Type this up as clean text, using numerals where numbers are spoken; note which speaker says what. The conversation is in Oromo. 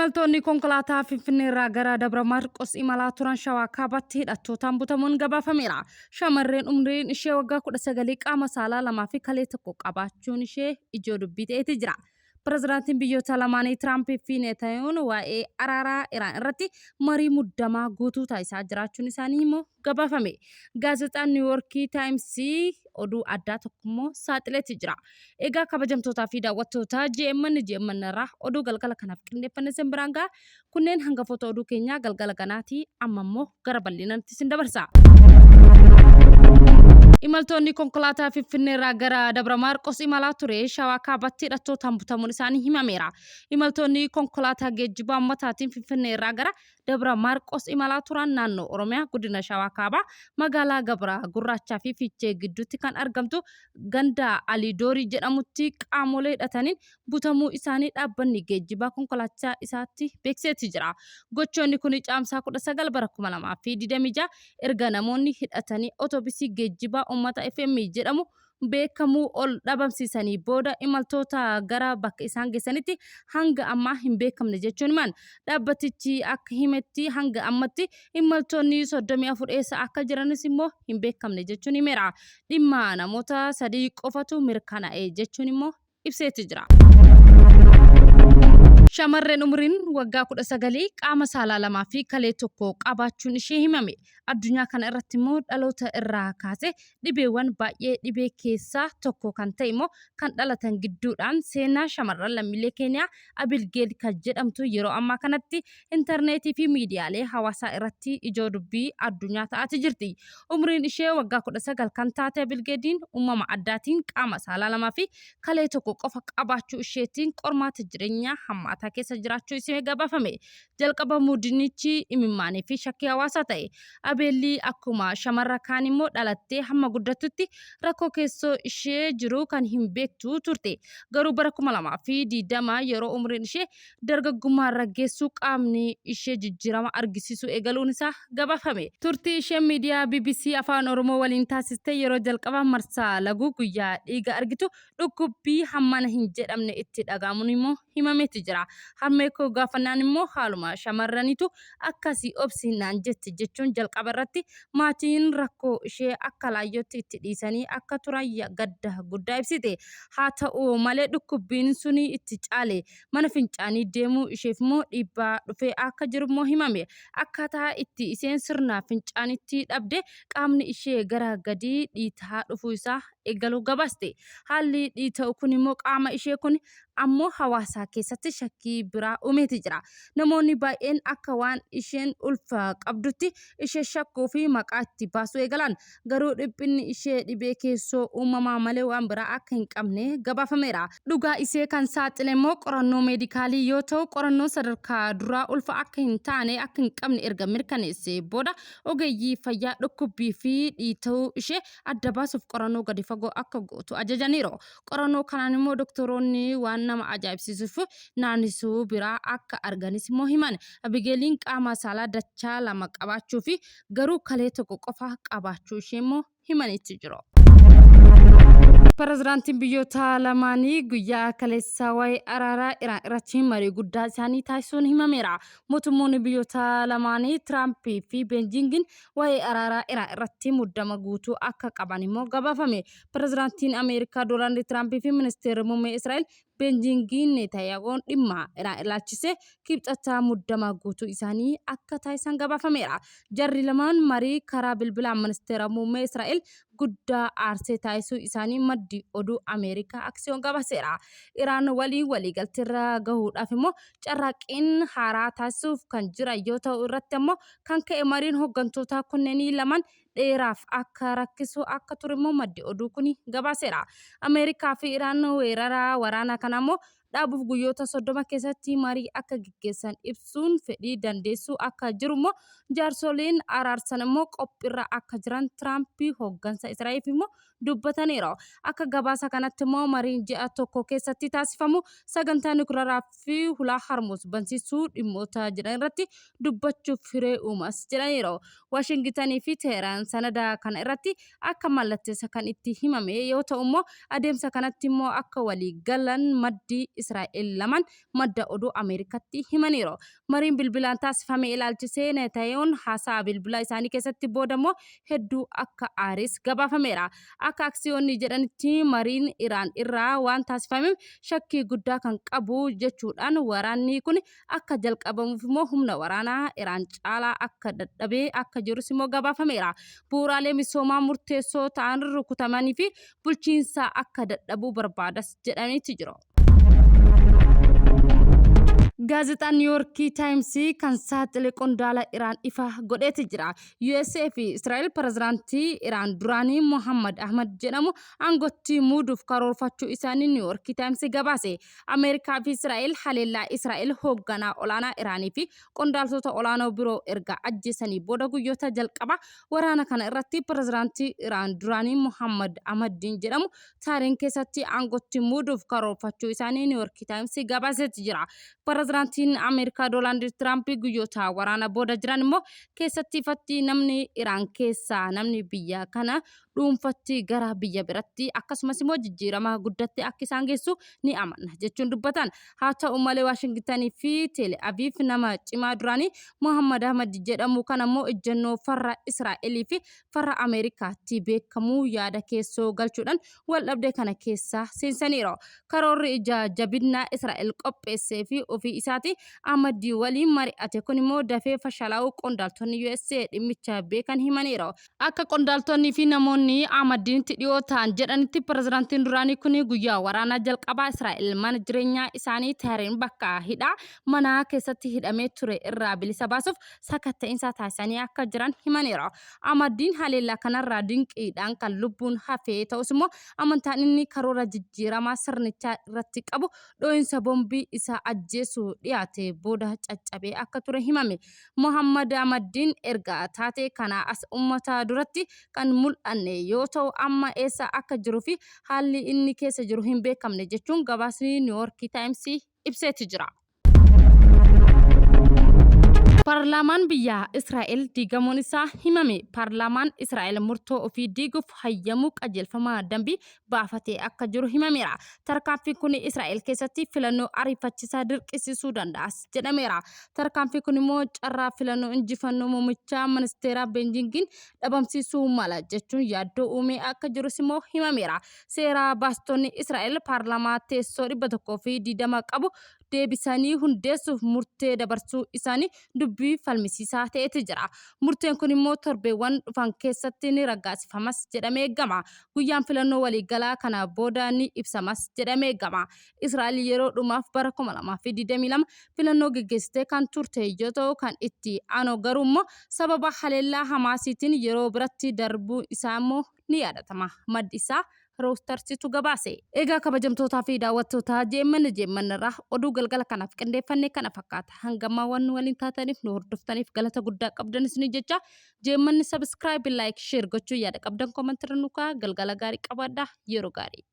Speaker 1: Imaltoonni konkolaataa Finfinneerraa gara Dabra Maarqos imalaa turan Shawaa Kaabaatti hidhattootaan butamuun gabaafameera. Shamarreen umriin ishee waggaa 19 qaama saalaa lamaa fi kalee tokko qabaachuun ishee ijoo dubbii ta'eeti jira. Pirezidaantiin biyyoota lamaanii Tiraampii fi Netanyahuun waa'ee araaraa Iraan irratti marii muddamaa guutuu taasisaa jiraachuun isaanii immoo gabaafame. Gaazexaan Niiwuyoorkii Taayimsii oduu addaa tokko immoo saaxileeti jira. Egaa kabajamtootaa fi daawwattoota GMN GMN irraa oduu galgala kanaaf qindeeffanne isin biraan ga'a. Kunneen hangafoota oduu keenyaa galgala kanaati. Amma immoo gara bal'inatti isin dabarsa. Imaltoonni konkolaataa Finfinneerraa gara Dabra Maarqos imalaa ture Shawaa Kaabatti hidhattootaan butamuun isaanii himameera. Imaltoonni konkolaataa geejjibaa ummataatiin Finfinneerraa gara Dabra Maarqos imalaa turan naannoo Oromiyaa godina Shawaa Kaabaa magaalaa Gabra Gurraachaa fi Fiichee gidduutti kan argamtu ganda Alidoorii jedhamutti qaamolee hidhataniin butamuu isaanii dhaabbanni geejjibaa konkolaachisaa isaatti beeksiseeti jira. Gochoonni kun Caamsaa 19 bara 2026 erga namoonni hidhatanii otobisii geejjibaa uummata FM jedhamu beekamuu ol dhabamsiisanii booda imaltoota gara bakka isaan geessanitti hanga ammaa hin beekamne jechuun himan. Dhaabbatichi akka himetti hanga ammatti imaltoonni 34 eessa akka jiranis immoo hin beekamne jechuun himeera. Dhimma namoota sadii qofatu mirkanaa'e jechuun immoo ibseeti jira. Shamarreen umriin waggaa 19 qaama saalaa lamaa fi kalee tokko qabaachuun ishee himame. Addunyaa kana irratti immoo dhaloota irraa kaasee dhibeewwan baay'ee dhibee keessaa tokko kan ta'e immoo kan dhalatan gidduudhaan seenaa shamarran lammiilee Keeniyaa Abilgeel kan jedhamtu yeroo ammaa kanatti intarneetii fi miidiyaalee hawaasaa irratti ijoo dubbii addunyaa ta'aati jirti. Umriin ishee waggaa 19 kan taate Abilgeediin uumama addaatiin qaama saalaa lamaa fi kalee tokko qofa qabaachuu isheetiin qormaata jireenyaa hammaataa keessa jiraachuu ishee gabaafame. Jalqaba muudinichi imimmaanii fi shakkii hawaasaa ta'e. Abeellii akkuma shamarra kaan immoo dhalattee hamma guddattutti rakkoo keessoo ishee jiru kan hin beektu turte. Garuu bara 2020 yeroo umriin ishee dargaggummaa irra geessu qaamni ishee jijjiirama argisiisuu eegaluun isaa gabaafame. Turtii isheen miidiyaa bbc Afaan Oromoo waliin taasiste yeroo jalqabaaf marsaa laguu guyyaa dhiiga argitu dhukkubbii hammana hin jedhamne itti dhaga'amuun immoo himameeti jira. Harmee koo gaafannaan immoo haaluma shamarraniitu akkasii obsi naan jetti jechuun jalqaba irratti maatiin rakkoo ishee akka laayyootti itti dhiisanii akka turan gadda guddaa ibsite. Haa ta'u malee dhukkubbiin suni itti caale. Mana fincaanii deemuu isheef immoo dhiibbaa dhufee akka jiru immoo himame. Akkaataa itti isheen sirna fincaanitti dhabde qaamni ishee gara gadii dhiitaa dhufuu isaa eegaluu gabaaste. Haalli dhiita'u kun immoo qaama ishee kun ammoo hawaasaa keessatti shakkii biraa uumeeti jira. Namoonni baay'een akka waan isheen ulfa qabdutti ishee shakkuu fi maqaa itti baasuu eegalan. Garuu dhiphinni ishee dhibee keessoo uumamaa malee waan biraa akka hin qabne gabaafameera. Dhugaa ishee kan saaxile immoo qorannoo meedikaalii yoo ta'u, qorannoon sadarkaa duraa ulfa akka hin taane akka hin qabne erga mirkaneessee booda ogeeyyii fayyaa dhukkubbii fi dhiita'uu ishee adda baasuuf qorannoo gadi fagoo akka gootu ajajaniiru. Qorannoo kanaan immoo doktoroonni waan nama ajaa'ibsiisuuf naannisuu biraa akka arganis immoo himan. Abigeeliin qaama saalaa dachaa lama qabaachuu fi garuu kalee tokko qofa qabaachuu ishee immoo himaniitti jiru. Pirezidaantiin biyyoota lamaanii guyyaa kaleessaa waa'ee araaraa Iraan irratti marii guddaa isaanii taasisuun himameera. Mootummoonni biyyoota lamaanii Tiraampii fi Beenjiingin waa'ee araaraa Iraan irratti muddama guutuu akka qaban immoo gabaafame. Pirezidaantiin Ameerikaa Doonaald Tiraampii fi Ministeerri Muummee Israa'el Beenjiingi Neetayaagoon dhimma Iraan ilaalchisee Kibxata muddama guutuu isaanii akka taasisan gabaafameera. Jarri lamaan marii karaa bilbilaan Ministeera Muummee Israa'el guddaa aarsee taasisuu isaanii maddi oduu Ameerikaa Aksiyoon gabaaseera. Iraan waliin waliigalteerra gahuudhaaf immoo carraaqqiin haaraa taasisuuf kan jiran yoo ta'u irratti ammoo kan ka'e mariin hoggantootaa kunneenii lamaan dheeraaf akka rakkisu akka ture immoo maddi oduu kun gabaaseera. Ameerikaa fi Iraan weerara waraanaa kana immoo dhaabuuf guyyoota 30 keessatti marii akka geggeessan ibsuun fedhii dandeessuu akka jiru immoo jaarsoliin araarsan immoo qophiirra akka jiran Tiraamp hooggansa Israa'eliif immoo dubbataniiru. Akka gabaasa kanatti immoo mariin ji'a tokko keessatti taasifamu sagantaa nukilaaraa fi hulaa Harmuuz bansiisuu dhimmoota jedhan irratti dubbachuuf hiree uumas jedhaniiru. Waashingitanii fi Teheraan sanada kana irratti akka mallatteessa kan itti himame yoo ta'u immoo adeemsa kanatti immoo akka walii galan maddi Israa'el lamaan madda oduu Ameerikatti himaniiru. Mariin bilbilaan taasifame ilaalchisee Netanyahuun haasaa bilbilaa isaanii keessatti booda immoo hedduu akka aares gabaafameera. Akka Aksiyoonni jedhanitti mariin Iraan irraa waan taasifameef shakkii guddaa kan qabu jechuudhaan waraanni kun akka jalqabamuuf immoo humna waraanaa Iraan caalaa akka dadhabee akka jirus immoo gabaafameera. Bu'uuraalee misoomaa murteessoo ta'an rukutamanii fi bulchiinsa akka dadhabuu barbaadas jedhaniiti jiru. Gaazexaan Niiwoorkii Taayimsii kan saaxile qondaala Iraan ifa godheeti jira. USA fi Israa'el pirezidaantii Iraan duraanii Mohammad Ahmad jedhamu aangootti muuduuf karoorfachuu isaanii Niiwoorkii Taayimsii gabaase. Ameerikaa fi Israa'el haleellaa Israa'el hoogganaa olaanaa Iraanii fi qondaaltota olaanoo biroo erga ajjeesanii booda guyyoota jalqabaa waraana kana irratti pirezidaantii Iraan duraanii Mohammad Ahmadiin jedhamu Taariin keessatti aangootti muuduuf karoorfachuu isaanii Niiwoorki Taayimsi gabaaseeti jira. Pirezidaantiin Ameerikaa Doonaald Tiraamp guyyoota waraana booda jiran immoo keessatti ifatti namni Iraan keessaa namni biyya kana dhuunfatti gara biyya biratti akkasumas immoo jijjiirama guddatti akka isaan geessu ni amanna jechuun dubbatan. Haa ta'u malee Waashingitanii fi Teel Aviv nama cimaa duraanii Mohammad Ahmad jedhamu kana immoo ejjennoo farra Israa'elii fi farra Ameerikaatti beekamuu yaada keessoo galchuudhaan waldhabdee kana keessa seensaniiru. Karoorri ija jabinnaa Israa'el qopheessee fi ofii isaatii Ahmad waliin mari'ate kun immoo dafee fashalaa'uu qondaaltonni USA dhimmicha beekan himaniiru. Akka qondaaltonni fi namoonni Ahmadiinitti dhiyoo ta'an jedhanitti pirezidaantiin duraanii kun guyyaa waraanaa jalqabaa Israa'el mana jireenyaa isaanii Teheraan bakka hidhaa manaa keessatti hidhamee ture irraa bilisa baasuuf sakatta'iinsa taasisanii akka jiran himaniiru. Ahmadiin haleellaa kanarraa dinqiidhaan kan lubbuun hafe ta'us immoo amantaan inni karoora jijjiiramaa sirnichaa irratti qabu dho'iinsa bombii isa ajjeesuu dhiyaate booda caccabee akka ture himame. Mohammad Ahmadiin erga taatee kanaa as uummata duratti kan mul'anne yoo ta'u amma eessa akka jiruu fi haalli inni keessa jiru hin beekamne jechuun gabaasni Niiwoorkii Taayimsii ibseeti jira. Paarlaamaan biyya Israa'el diigamuun isaa himame. Paarlaamaan Israa'el murtoo ofii diiguuf hayyamuu qajeelfama dambii baafatee akka jiru himameera. Tarkaanfiin kun Israa'el keessatti filannoo ariifachiisaa dirqisiisuu danda'as jedhameera. Tarkaanfiin kun immoo carraa filannoo injifannoo muummicha ministeeraa Beenjingiin dhabamsiisuu mala jechuun yaaddoo uumee akka jirus immoo himameera. Seera baastonni Israa'el paarlaamaa teessoo 120 qabu deebisanii hundeessuuf murtee dabarsuu isaanii dubbii falmisiisaa ta'eeti jira. Murteen kun immoo torbeewwan dhufan keessatti ni raggaasifamas jedhamee eegama. Guyyaan filannoo waliigalaa kana booda ni ibsamas jedhamee eegama. Israa'el yeroo dhumaaf bara 2022 filannoo geggeessitee kan turte yoo ta'u kan itti aanu garuu immoo sababa haleellaa Hamaasiitiin yeroo biratti darbuu isaa immoo ni yaadatama. Maddi isaa Rooytarsitu gabaase. Egaa kabajamtootaa fi daawwattoota JMN JMN irraa oduu galgala kanaaf qindeeffanne kana fakkaata. Hanga ammaa waan nu waliin taataniif nu hordoftaniif galata guddaa qabdan isinii jecha JMN subscribe, like, share gochuu yaada qabdan comment irra nu kaa'aa. Galgala gaarii qabaadhaa. Yeroo gaarii.